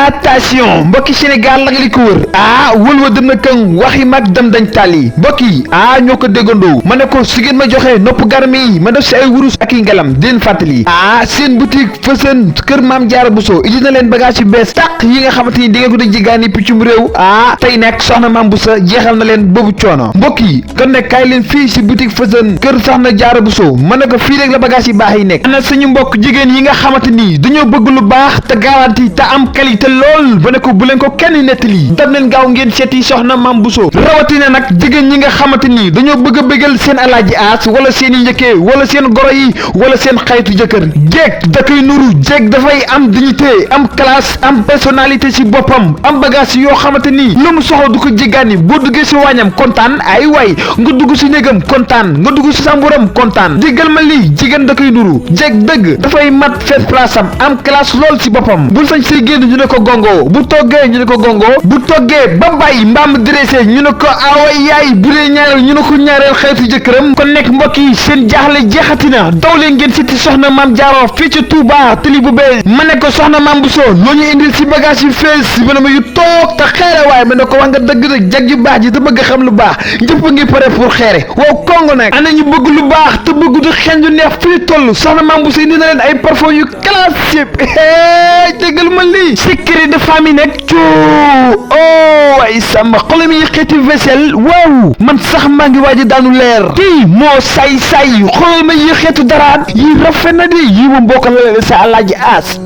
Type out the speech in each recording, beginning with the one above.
attention mbokki Sénégal la nga li ko wër wëlwa dëm na këng waxi mag dem dañ tàlli mbokk yi ñoo ko déggandoo ma ne ko su ngeen ma joxee nopp garmi yi ma def si ay wurus ak i ngalam di leen fàttali seen boutique Fësën kër Maam Jaara Buso indi na leen bagage yu bees tàq yi nga xamante ni di ngeen ko di jiggaani piccum réew tey nekk soxna Maam Buso jeexal na leen boobu coono mbokk yi kon nekk kaay leen fii si boutique Fësën kër soxna Jaara Buso ma ne ko fii rek la bagage yi baax yi nekk ana suñu mbokk jigéen yi nga xamante ni dañoo bëgg lu baax te garanti te am qualité lool ba ne ko bu leen ko kenn nettali dem leen gaaw ngeen seeti soxna Maam Buso rawatina nag jigéen ñi nga xamante ni dañoo bëgg a bëggal seen alaaji aas wala seen i njëkkee wala seen goro yi wala seen xaytu jëkkër jeeg da koy nuru jeeg dafay am dignité am classe am personnalité ci boppam am bagage yoo xamante ni lu mu soxla du ko jéggaani boo duggee ci waañam kontaan ay waay nga dugg ci néegam kontaan nga dugg ci samburam kontaan diggal ma lii jigéen da koy nuru jeeg dëgg dafay mat fees place am classe lool ci boppam bu sañ see génn ñu ne ko gongo bu toggee ñu ne ko gongo bu toggee ba bàyyi mbaam dressé ñu ne ko awa yaay bu dee ñaareel ñu ne ko ñaareel xeetu jëkkëram kon nekk mbokk yi seen jaaxle jeexati na daw leen ngeen seeti soxna Maam Jaara fii ci Touba tali bu bees ma ne ko soxna Maam Buso loo ñu indil ci bagage yu fees ba ne ma yu toog te xeere waaye ma ne ko wax nga dëgg rek jag yu baax ji te bëgg xam lu baax ñëpp ngi pare pour xeere waaw kongo nag ana ñu bëgg lu baax te bëgg du xeeñ lu neex fii toll soxna Maam Buso indi na leen ay parfum yu classe déggal ma lii secret de famille nag ay sama xolam yi xeeti vaisselle waaw man sax maa ngi waaj a daanu leer kii moo say xoolal ma yi xeetu daraat yi rafet na di yi mu mbokk la sa alaaji aas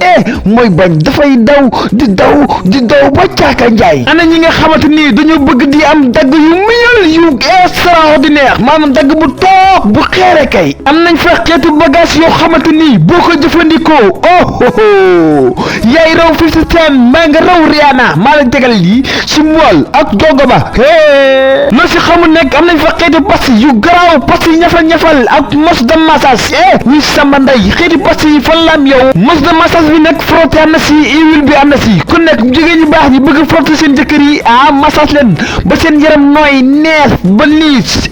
mooy bañ dafay daw di daw ba caaka njaay ana ñi nga xamante ni dañoo bëgg di am dagg yu muyal yu extraordinaire maanaam dagg bu toog bu xeere kay am nañ fa xeetu bagage yoo xamante ni boo ko jëfandikoo yaay raw fi système maa nga raw Rihanna maa la tegal lii si mool ak jongo ba loo si xamul nekk am nañ fa xeeti pasti yu garaaw pasti ñafal ak mos de massage wi samba nday xeeti pasti yi fan la am yow mos de massage bi nag frotté am na si huile bi am na si ku nekk jigéen ñu baax ñi bëgg frotté seen jëkkër yi massage leen ba seen yaram nooy neex ba liis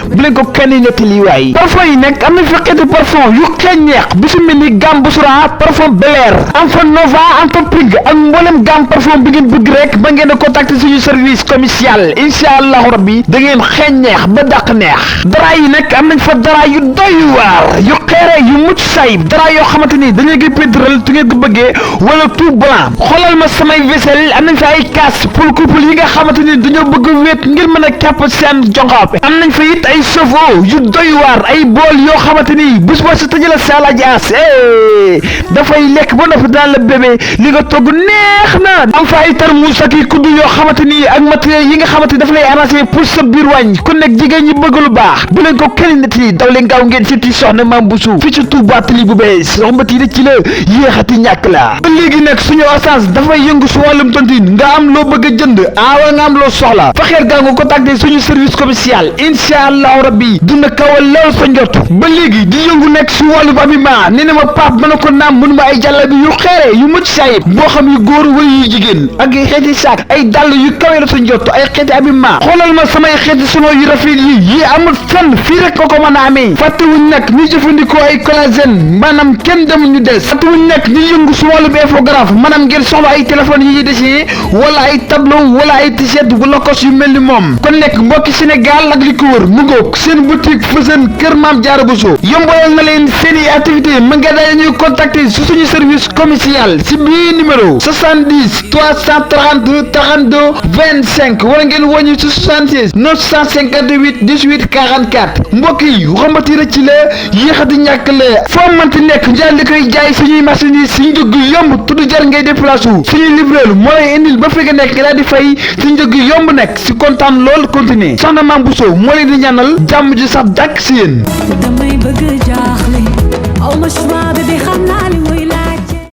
bu leen ko kenn nettali waay parfum yi nekk am nañ fa xeeti parfum yu xeeñ neex bu si mel ni gamme Boussoura parfum Bel Air am fa Nova am fa Pink ak mboolem gamme parfum bi ngeen bëgg rek ba ngeen a contacter suñu service commercial incha allahu rabbi da ngeen xeeñ neex ba dàq neex dara yi nag am nañ fa dara yu doy waar yu xeere yu mucc sayib dara yoo xamante ni dañuy koy pétral tu ngeen ko bëggee wala tout blanc xoolal ma samay vaisselle am nañ fa ay kaas pour couple yi nga xamante ni dañoo bëgg wéet ngir mën a kàpp seen jonxaab am nañ fa it ay chevaux yu doy waar ay bool yoo xamante ni bés boo si tëjala sa alaaji aas dafay lekk ba noppi daan la bébé li nga togg neex na am fa ay tarmus ak i kudd yoo xamante ni ak matériel yi nga xamante ni daf lay arrangé pour sa biir wàññ kon nag jigéen ñi bëgg lu baax bu leen ko kenn nit yi daw leen gaaw ngeen seeti soxna Maam Buso fii ci Touba tali bu bees rombati da ci la yéexati ñàkk la ba léegi nag suñu agence dafay yëngu su wàllum tontine nga am loo bëgg a jënd wala nga am loo soxla faxeer gaa nga contacté suñu service commercial incha allahu rabbi dina kawal lool sa njot ba léegi di yëngu nekk si wàllum habillement nee na ma pap mën a ko naam mënu ma ay jàllabi yu xeere yu mucc sayib boo xam yu góor wala yu jigéen ak xeeti saak ay dàll yu kawe la sa njott ay xeeti habillement xoolal ma samay xeeti solo yu rafet yi amul fenn fii rek ko mën a amee fàttewuñ nag ñu jëfandikoo ay collagène maanaam kenn demul ñu des fàttewuñ nag ñu yëngu su wàllum infographe maanaam ngeen soxla ay téléphones yi ñuy dessiné wala ay tableau wala ay t-shirt wala kos yu mel ni moom kon nekk mbokki Sénégal ak li ko wër mu ngoog seen boutique Fësën kër Maam Jaara Buso yombalal na leen seeni activité mën nga daal ñuy contacter su suñu service commercial si bii numéro 70 332 32 25 wala ngeen wàññi ci 76 958 18 44 mbokk yi rombati rek ci la yéexati ñàkk la foo mënti nekk njaay li koy jaay suñuy marchandise si njëg yu yomb tudd jar ngay déplacé wu suñuy livreur moo lay indil ba fi nga nekk nga daal di fay si njëg yu yomb nekk si kontaan lool continuer soxna Maam Buso moo leen di ñaanal jàmm ji sax dàkk si yéen. damay bëgg jaaxle aw ma choix bi xam naa